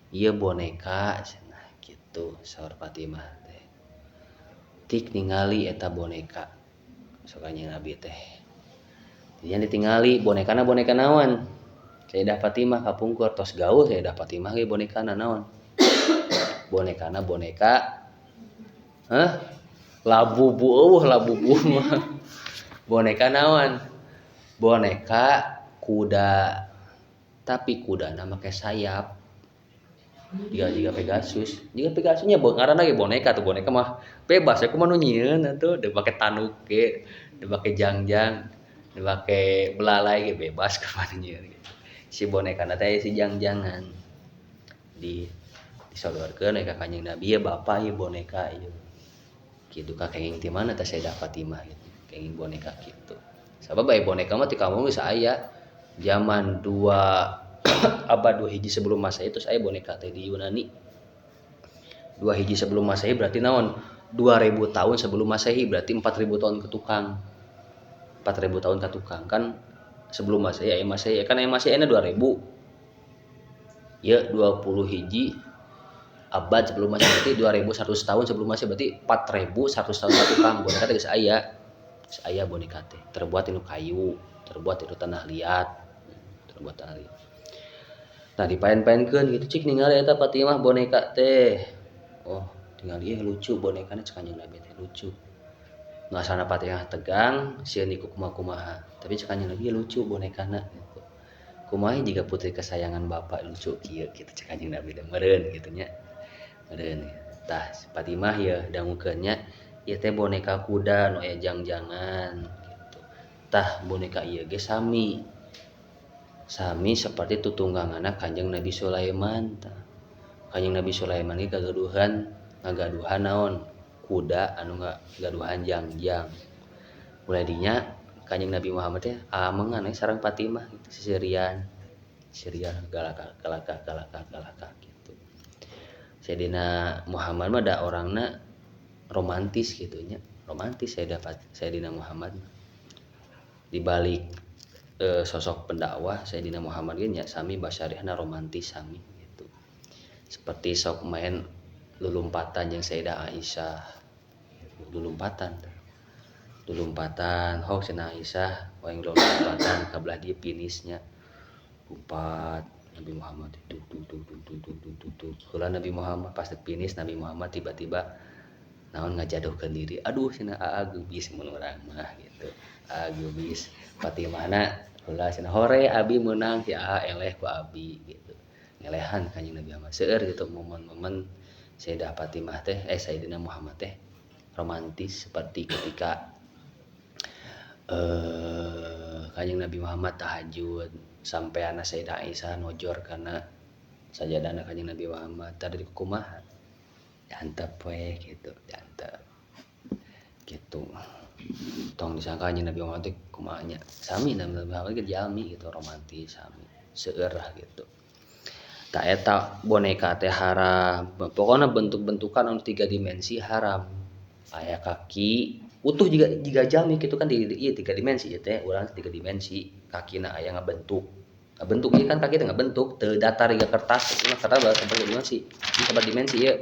Ieu boneka cenah kitu saur Fatimah teh. Tik ningali eta boneka. Sok Kanjeng Nabi teh. Dinya ditingali bonekana boneka naon? Sayyidah Fatimah kapungkur tos gaul Sayyidah Fatimah ge bonekana naon? Bonekana boneka hah? Labubu eueuh labubu mah. Boneka naon? Boneka kuda. Tapi kudana make sayap. Jiga Pegasus. Jiga Pegasusnya ngaranna ge boneka tuh boneka mah bebas ya kumaha nu nyieun atuh teu make tanduk ge, teu make jangjang, teu make belalai ge bebas kumaha nu nyieun gitu. Si bonekana teh si jangjangan. Di disodorkeun ka Kanjeng Nabi ya bapak ieu boneka ieu. Kitu ka kenging ti mana teh Sayyidah Fatimah gitu. Kenging boneka kitu. Sabab aya boneka mah ti kampung geus aya. Zaman 2 abad 2 hiji sebelum Masehi terus aya boneka teh di Yunani. 2 hiji sebelum Masehi berarti naon? 2000 tahun sebelum Masehi berarti 4000 tahun ke tukang. 4000 tahun ke tukang kan sebelum Masehi aya Masehi kan aya Masehi aya 2000. Ya 20 hiji abad sebelum Masehi berarti 2100 tahun sebelum Masehi berarti 4100 tahun ke tukang boneka teh geus aya. Geus aya boneka teh terbuat tina kayu, terbuat tina tanah liat, terbuat tanah liat. Nah dipaen-paenkeun gitu cik ningali eta Fatimah boneka teh. Oh, tingali ieu lucu bonekana cek Kanjeng Nabi teh lucu. Nu asalna Fatimah tegang sieun diku kumaha-kumaha. Tapi cek Kanjeng Nabi lucu bonekana gitu. Kumaha jiga putri kesayangan bapak lucu kieu kitu cek Kanjeng Nabi teh meureun kitu nya. Meureun. Tah Fatimah ye dangukeun nya ieu teh boneka kuda nu aya jangjangan gitu. Tah boneka ieu ge sami. Sami seperti tutungganganna Kanjeng Nabi Sulaiman tah. Kanjeng Nabi Sulaiman ge ngagaduhan naon? Kuda anu ngagaduhan jangjang. Mulai dinya Kanjeng Nabi Muhammad teh amengan we sareng Fatimah gitu sisirian. Sisirian galakah galakah galakah galakah gitu. Sayyidina Muhammad mah da orangna romantis gitu nya. Romantis Sayyidina Muhammad. Di balik sosok pendakwah Sayyidina Muhammad ge nya sami basyariahna romantis sami gitu. Seperti sok main lulumpatan jeung Sayyidah Aisyah. Lulumpatan. Lulumpatan hok cenah Aisyah waing lulumpatan ka belah dieu finisnya. Lompat Nabi Muhammad tuk tuk tuk tuk tuk tuk tuk tuk tuk. Heula Nabi Muhammad pas finish Nabi Muhammad tiba-tiba naon ngajadohkeun diri. Aduh cenah aa geubis mun urang mah gitu. Aa geubis Fatimahna heula cenah hore abi meunang si aa eleh ku abi gitu. Ngelehan Kanjeng Nabi Muhammad seueur gitu momen-momen Sayyidah Fatimah teh Sayyidina Muhammad teh romantis seperti ketika Kanjeng Nabi Muhammad tahajud sampai anak Sayyidah Aisyah nojor karena sajadana Kanjeng Nabi Muhammad tadi kumaha diantep we gitu diantep gitu. Tong disangka Kanjeng Nabi Muhammad teh kumaha nya sami Nabi Muhammad ge jalmi gitu romantis sami seueur lah gitu. Tah eta boneka teh haram. Pokona bentuk-bentukan anu 3 dimensi haram. Aya kaki utuh juga jiga jalmi kitu kan di ieu tiga dimensi ieu teh urang tiga dimensi kakina aya ngabentuk. Ngabentuk ieu kan kaki teh ngabentuk teu datar jiga kertas ieu mah kertas sabaraha dimensi. Ieu sabaraha dimensi ieu.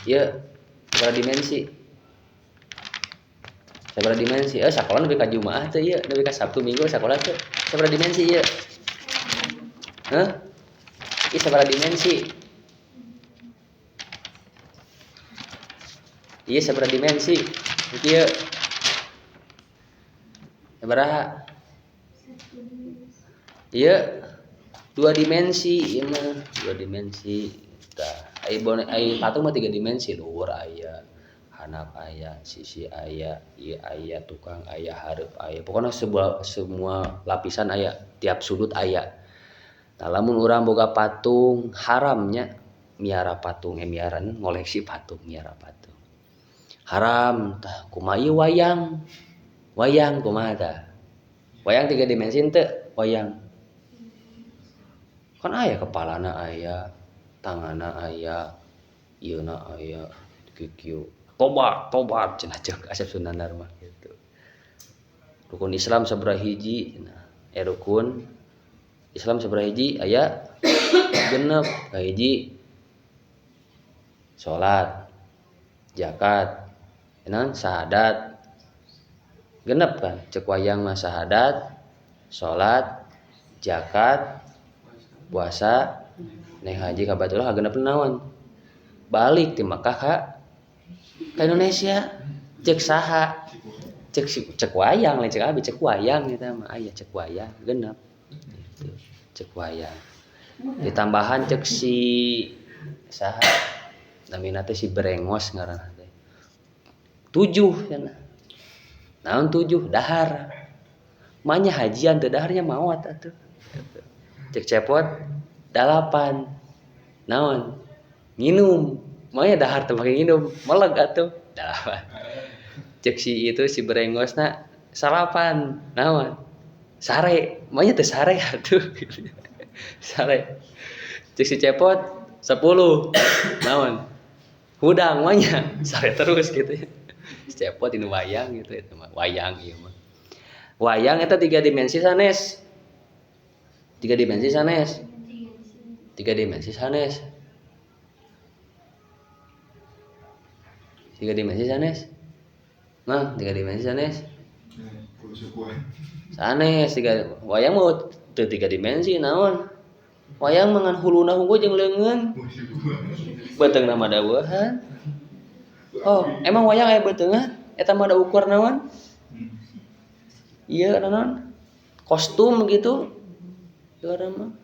Ieu sabaraha dimensi. Sabaraha dimensi. Sakola nepi ka Jumaah teh ieu, nepi ka Sabtu Minggu sakola teh. Sabaraha dimensi ieu? Hah? Ieu sabaraha dimensi? Ieu sabaraha dimensi? Ieu sabaraha? Ieu dua dimensi ieu mah, dua dimensi. Tah, ai bone ai patung mah tiga dimensi, luhur aya, handap aya, sisi aya, ieu aya, tukang aya, hareup aya. Pokona semua lapisan aya, tiap sudut aya. Tah lamun urang boga patung haramnya miara patung, miara ngoleksi patung, miara patung. Haram tah kumaha ieu wayang? Wayang kumaha tah? Wayang tiga dimensi teu? Wayang. Kan aya kepalana aya, tanganna aya, ieuna aya, kikieu. Tobat, tobat cenah ceuk Asep Sunandar mah kitu. Rukun Islam sabaraha hiji cenah. Rukun Islam sabaraha hiji aya genep, kahiji salat, zakat, naon syahadat. Genep kan cek wayang mah syahadat, salat, zakat, puasa, naik haji ka Baitullah genep naon? Balik ti Makkah ka Indonesia. Cek saha? Cek si, cek wayang lain cek abi, cek wayang eta mah aya cek wayang genep. Gitu. Cek wayang. Ditambahan cek si saha? Namina teh si Brengos ngaranna teh. 7 cenah. Naon 7? Dahar. Manya hajian teu daharnya maot atuh. Cek cepot 8. Naon? Nginum. Manya dahar teu make nginum, meleg atuh. 8. Cek si itu si Brengosna 9. Naon? Sare. Manya teu sare atuh. Sare. Cek si cepot 10. Naon? Hudang manya sare terus gitu ya. Si cepot ini wayang gitu itu mah. Wayang ieu mah. Wayang eta tiga dimensi sanes. Tiga dimensi sanes. Tiga dimensi sanes. Tiga dimensi sanes. Nah, tiga dimensi sanes. Sanes tiga wayang mah teu tiga dimensi naon. Wayang mah ngan huluna hungkul jeung leungeun. Beuteungna mah daweuhan. Oh, emang wayang aya beuteungan? Eta mah da ukur naon? Ieu naon? Kostum gitu. Juara mah.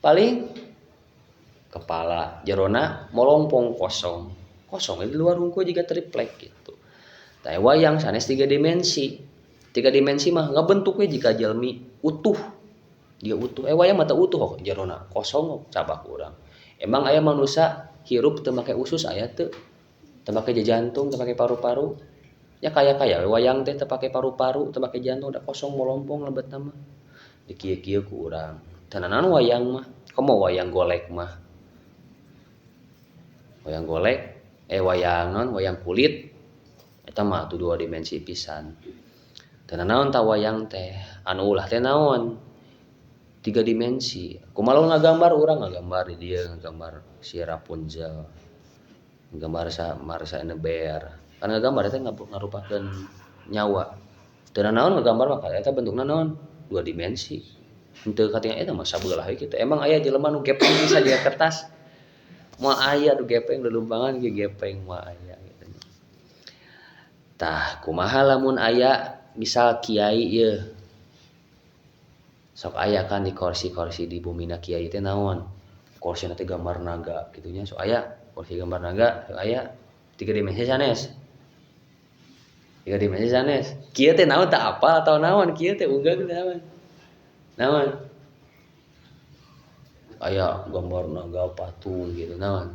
Paling kepala jerona molongpong kosong. Kosong di luar hungkul jiga triplek gitu. Tah wayang sanes tiga dimensi. Tiga dimensi mah ngabentuknya jika jalmi utuh. Dia utuh. Wayang mah teu utuh kok jerona kosong cabak urang. Emang aya manusia hirup teu make usus aya teu? Teu make jantung, teu make paru-paru. Ya kaya-kaya we wayang teh teu pake paru-paru, teu make jantung, da kosong molompong lebetna mah. Dikieu-kieu ku urang. Teu nanaon wayang mah. Komo wayang golek mah. Wayang golek, wayang naon, wayang kulit. Eta mah tuh dua dimensi pisan. Teu nanaon ta wayang teh, anu ulah teh naon? Tiga dimensi. Kumaha lamun ngagambar urang ngagambar di dieu ngagambar si Rapunzel. Ngagambar sa Marsa and the Bear. Kan ngagambar eta ngarupakeun nyawa. Teu nanaon ngagambar mah eta bentukna naon? Dua dimensi. Henteu katingal eta mah sabelah we kitu. Emang aya jelema nu gepeng bisa jiga kertas. Moal aya nu gepeng lulumbangan ge gepeng moal aya gitu. Tah kumaha lamun aya misal kiai ieu. Sok aya kan di kursi-kursi di bumina kiai teh naon? Kursina teh gambar naga kitu nya sok aya kursi gambar naga sok aya tiga dimensi sanes. Tiga dimensi sanes. Kieu teh naon tak apal atau naon kieu teh unggah teh naon? Naon? Aya gambar naga patung gitu naon?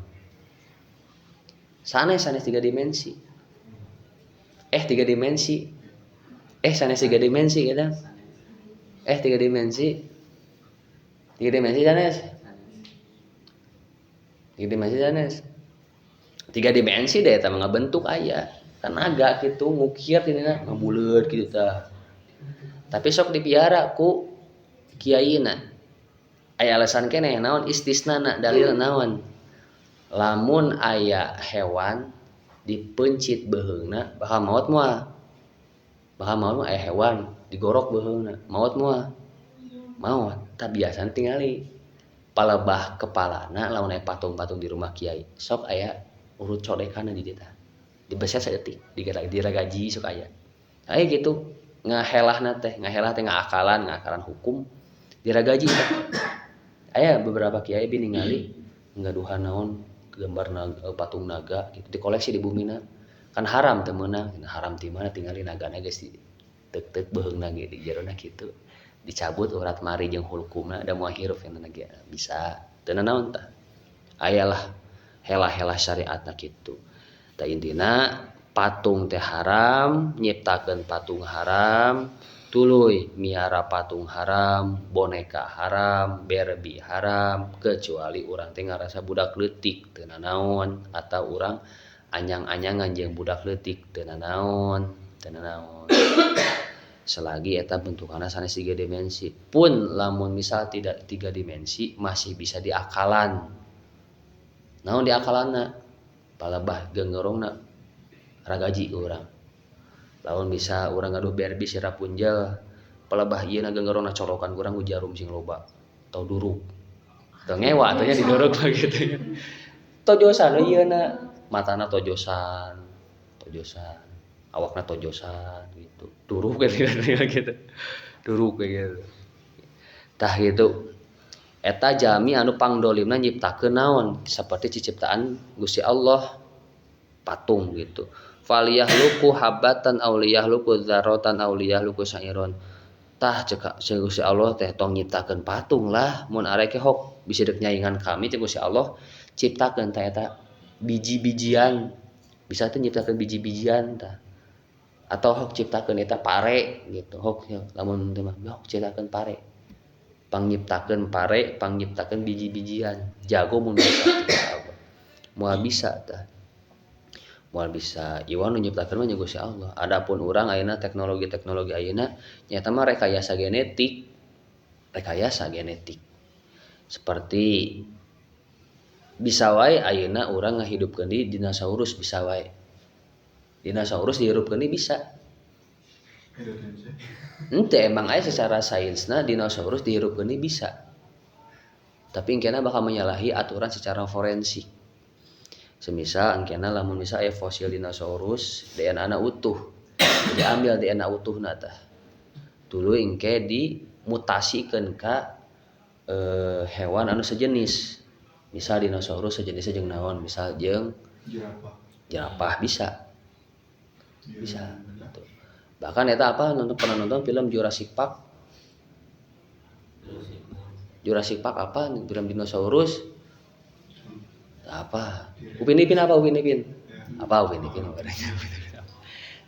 Sanes sanes tiga dimensi. Tiga dimensi. Sanes tiga dimensi gitu. Tiga dimensi. Tiga dimensi sanes. Tiga dimensi sanes. Tiga dimensi deh eta mah ngabentuk aya. Kan naga kitu ngukir dina ngabuleud kitu tah. Tapi sok dipiara ku kiaina. Aya alasan keneh naon istisnana dalil naon. Lamun aya hewan dipencit beuheungna bakal maot moal. Bakal maot mah aya hewan digorok beuheungna maot moal. Maot tah biasana tingali palebah kepalana lamun aya patung-patung di rumah kiai sok aya urut codekanna di dieu tah. Dibeset saeutik diragaji sok aya. Aya kitu ngahelahna teh, ngahelah teh ngaakalan, ngaakalan hukum diragaji tah. Aya beberapa kiai bi ningali nggaduhan naon gambar naga, patung naga gitu dikoleksi di bumina. Kan haram teu meunang, haram ti mana tingali nagana geus di teuk-teuk beuheungna ge di jerona kitu. Dicabut urat mari jeung hulkumna da moal hirup cenah ge bisa. Teu nanaon tah. Aya lah helah-helah syariatna kitu. Tah intina patung teh haram, nyiptakeun patung haram, tuluy miara patung haram, boneka haram, Barbie haram, kecuali urang teh ngarasa budak leutik teu nanaon atau urang anyang-anyangan jeung budak leutik teu nanaon, teu nanaon. Selagi eta bentukanna sanes tiga dimensi pun lamun misal tidak tiga dimensi masih bisa diakalan. Naon diakalanna? Palebah genggerongna ragaji urang. Lamun bisa urang gaduh Barbie si Rapunzel, palebah ieu na genggerongna colokan urang ku jarum sing loba atau duruk. Teu ngewa atuh nya diduruk mah kitu. Tojosan we ieu na, matana tojosan, tojosan, awakna tojosan gitu. Duruk gitu. Duruk gitu. Tah gitu. Eta jalmi anu pangdolimna nyiptakeun naon seperti ciciptaan Gusti Allah patung gitu. Faliyahluku habatan aw liyahluku dzarratan aw liyahluku sa'iron. Tah cek Gusti Allah teh tong nyiptakeun patung lah mun arek hok bisa deuk nyaingan kami cek Gusti Allah ciptakeun tah eta biji-bijian. Bisa teh nyiptakeun biji-bijian tah. Atau hok ciptakeun eta pare gitu. Hok lamun teh mah hok ciptakeun pare. Pangnyiptakeun pare, pangnyiptakeun biji-bijian. Jago mun bisa. Moal bisa tah. Moal bisa. Iwan nu nyiptakeun mah nya Gusti Allah. Adapun urang ayeuna teknologi-teknologi ayeuna nyata mah rekayasa genetik. Rekayasa genetik. Seperti bisa wae ayeuna urang ngahidupkeun di dinosaurus bisa wae. Dinosaurus dihidupkeun di bisa. Ente emang aya secara sainsna dinosaurus dihidupkeun di bisa. Tapi engkena bakal menyalahi aturan secara forensik. Semisal engkena lamun misal aya fosil dinosaurus DNA na utuh. Diambil DNA utuhna tah. Tuluy engke dimutasikeun ka hewan anu sejenis. Misal dinosaurus sejenisnya jeung naon? Misal jeung jerapah. Jerapah bisa. Bisa gitu. Bahkan eta apa nonton pernah nonton film Jurassic Park? Jurassic Park apa? Film dinosaurus? Apa? Upin Ipin apa Upin Ipin? Apa Upin Ipin?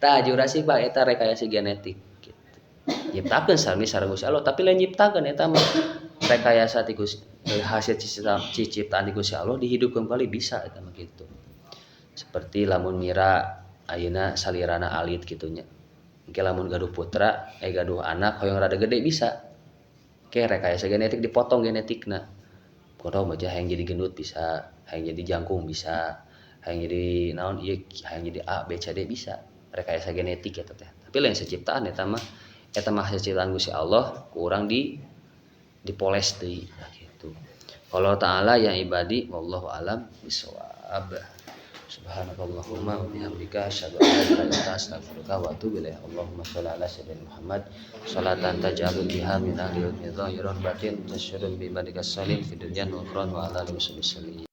Tah Jurassic Park eta rekayasa genetik gitu. Nyiptakeun sami sareng Gusti Allah, tapi lain nyiptakeun eta mah rekayasa ti Gusti, hasil ciptaan ti Gusti Allah dihidupkeun kembali bisa eta mah gitu. Seperti lamun mira ayeuna salirana alit kitu nya. Engke lamun gaduh putra, gaduh anak hoyong rada gede bisa. Ke rekayasa genetik dipotong genetikna. Kudu mah hayang jadi gendut bisa, hayang jadi jangkung bisa, hayang jadi naon ieu, hayang jadi A B C D bisa. Rekayasa genetik eta teh. Tapi lain seciptaan eta mah hasil ciptaan Gusti Allah ku urang dipoles deui gitu. Allah taala ya ibadi wallahu alam bisawab. Subhanakallahumma wa bihamdika asyhadu an la ilaha illa anta astaghfiruka wa atubu ilaik. Allahumma shalli ala sayyidina Muhammad shalatan taj'alun biha min ahli ilmi zahiran batin tasyurun bi ibadika salihin fid dunya wal akhirah wa ala alihi wasallam.